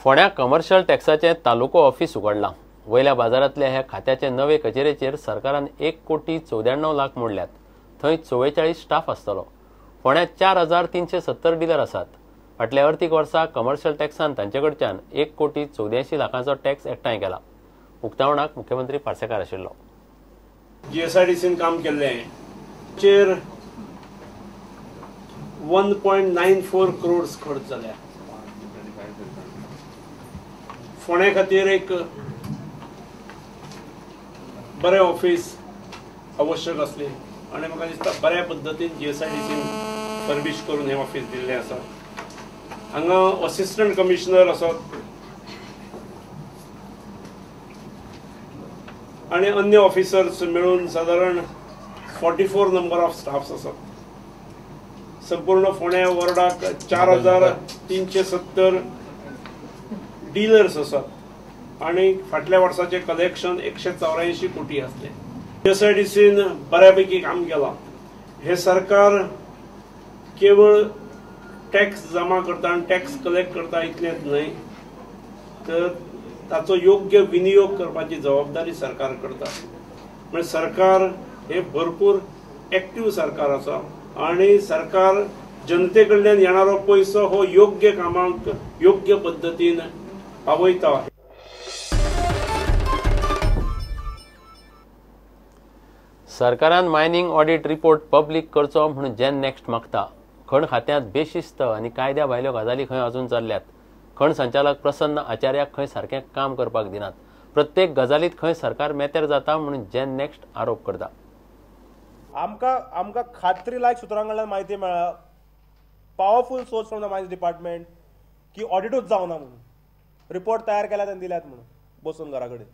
फोंड्या कमर्शियल टॅक्साचें तालुको ऑफिस उगडलां. वयल्या बाजारांतल्या ह्या खात्याचे नवे कचेरेचेर सरकारान 1,94,00,000 मोडल्यात. थंय 44 स्टाफ आसतलो. फोंड्या 4,370 डिलर आसात. फाटल्या अर्थीक वर्सा कमर्शियल टॅक्सान तांचे कडच्यान 1,84,00,000 टॅक्स एकठांय केला. उक्तावणाक मुख्यमंत्री पार्सेकार आशिल्लो. जीएसआयडीसीन काम केल्लें चेर 1.94 करोड खर्च जाल्या. फोंड्या खातीर एक बरें ऑफिस आवश्यक आसलें आनी म्हाका दिसता बऱ्या पद्दतीन जीएसआयडीसीन फर्बिश करून हें ऑफिस दिल्लें आसा. हांगा असिस्टंट कमिशनर आसात आनी अन्य ऑफिसर्स मेळून सादारण 44 नंबर ऑफ स्टाफ्स आसात. संपूर्ण फोंड्या वॉर्डाक 4,370 डिलर्स आसात आनी फाटल्या वर्साचें कलेक्शन 184 कोटी आसलें. जीएसआयडीसीन बऱ्यापैकी काम केलां. हें सरकार केवळ टॅक्स जमा करता आनी टॅक्स कलेक्ट करता इतलेंच न्हय, तर ताचो योग्य विनियोग करपाची जबाबदारी सरकार करता. म्हणजे सरकार हे भरपूर एक्टीव सरकार आसा आनी सरकार जनते कडल्यान येणारो पयसो हो योग्य कामाक योग्य पद्दतीन पावयता. सरकारान मायनिंग ऑडिट रिपोर्ट पब्लीक करचो म्हणून जेन नेक्स्ट मागता. खण खात्यांत बेशिस्त आनी कायद्या भायल्यो गजाली खंय अजून चल्ल्यात. खण संचालक प्रसन्न आचार्याक खंय सारकें काम करपाक दिनात. प्रत्येक गजालीत खंय सरकार मेतेर जाता म्हणून जेन नेक्स्ट आरोप करता. आमकां आमकां खात्री लायक सुत्रां कडल्यान म्हायती मेळ्ळा, powerful source from the mines department, की ऑडिटूच जावना म्हणून रिपोर्ट तयार केल्यात आनी दिल्यात म्हणून बसून घरा कडेन.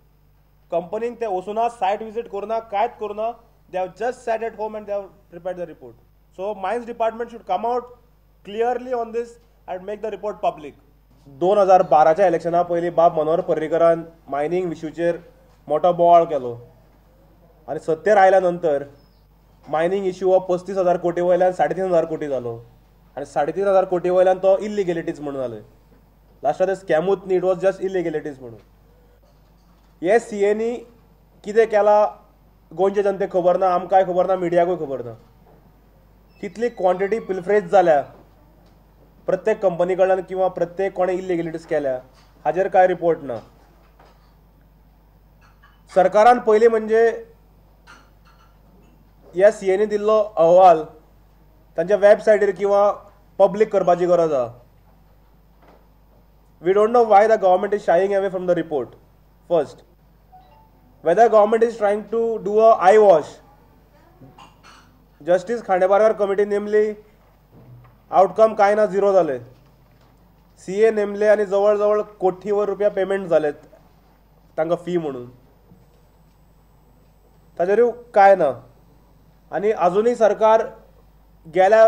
कंपनीन ते वचूना, सायट विजीट करुना, कांयच करुना. They have just sat at home and they have prepared the report. So mines department should come out clearly on this and make the report public. 2012च्या इलेक्शना पयलीं बाब मनोहर पर्रीकरान मायनींग इश्यूचेर मोठो बोवाळ केलो आनी सत्तेर आयल्या नंतर मायनींग इश्यू हो 35,000 कोटी वयल्यान 3,500 कोटी जालो आनी 3,500 कोटी वयल्यान तो इल्लिगेलिटीज म्हणून जाले. लास्टाक ते स्कॅमूच न्ही, it was just इल्लिगेलिटीज म्हणून. हे सीएनी कितें केलां गोंयचे जनतेक खबर ना, आमकांय खबर ना, मिडियाकूय खबर ना. कितली क्वॉन्टिटी पिलफ्रेज जाल्या प्रत्येक कंपनी कडल्यान किंवा प्रत्येक कोणें इल्लिगेलिटीज केल्या हाजेर कांय रिपोर्ट ना. सरकारान पयलीं म्हणजे ह्या सीएनी दिल्लो अहवाल तांच्या वेबसायटीर किंवा पब्लीक करपाची गरज आसा. We don't know why the government is shying away from the report. First, whether government is trying to do a eye wash. Justice Khandeparkar committee namely, outcome कांय ना, झिरो जाले. सीए नेमले आनी जवळ जवळ कोटीवर रुपया पेमेंट जाले तांकां फी म्हणून, ताजेरूय कांय ना. आनी आजुनूय सरकार गेल्या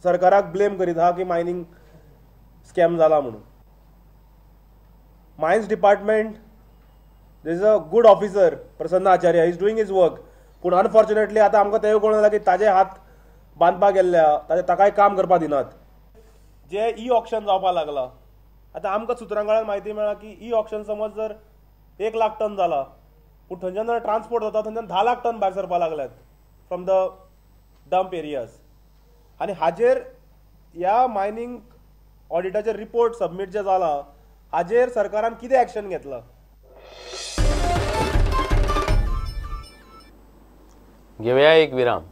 सरकाराक ब्लेम करीत आहा की मायनींग स्कॅम जाला म्हणून. Mines department, there is a good officer Prasanna Acharya, is doing his work. पूण अनफॉर्च्युनेटली आतां आमकां तेंय कळून जालां की ताजे हात बांदपाक गेल्ले आहा, ताकाय काम करपाक दिनात. जे ई ऑक्शन जावपाक लागलां, आतां आमकां सुत्रां कडल्यान म्हायती मेळ्ळा की ई ऑक्शन समज जर 1 लाख टन जाला, पूण थंयच्यान जर ट्रान्सपोर्ट जाता थंयच्यान 10 लाख टन भायर सरपाक लागल्यात फ्रॉम the dump areas. आनी हाजेर ह्या मायनींग ऑडिटाचेर रिपोर्ट सबमीट जे जाला हाजेर सरकारान कितें एक्शन घेतलां? घेवया एक विराम.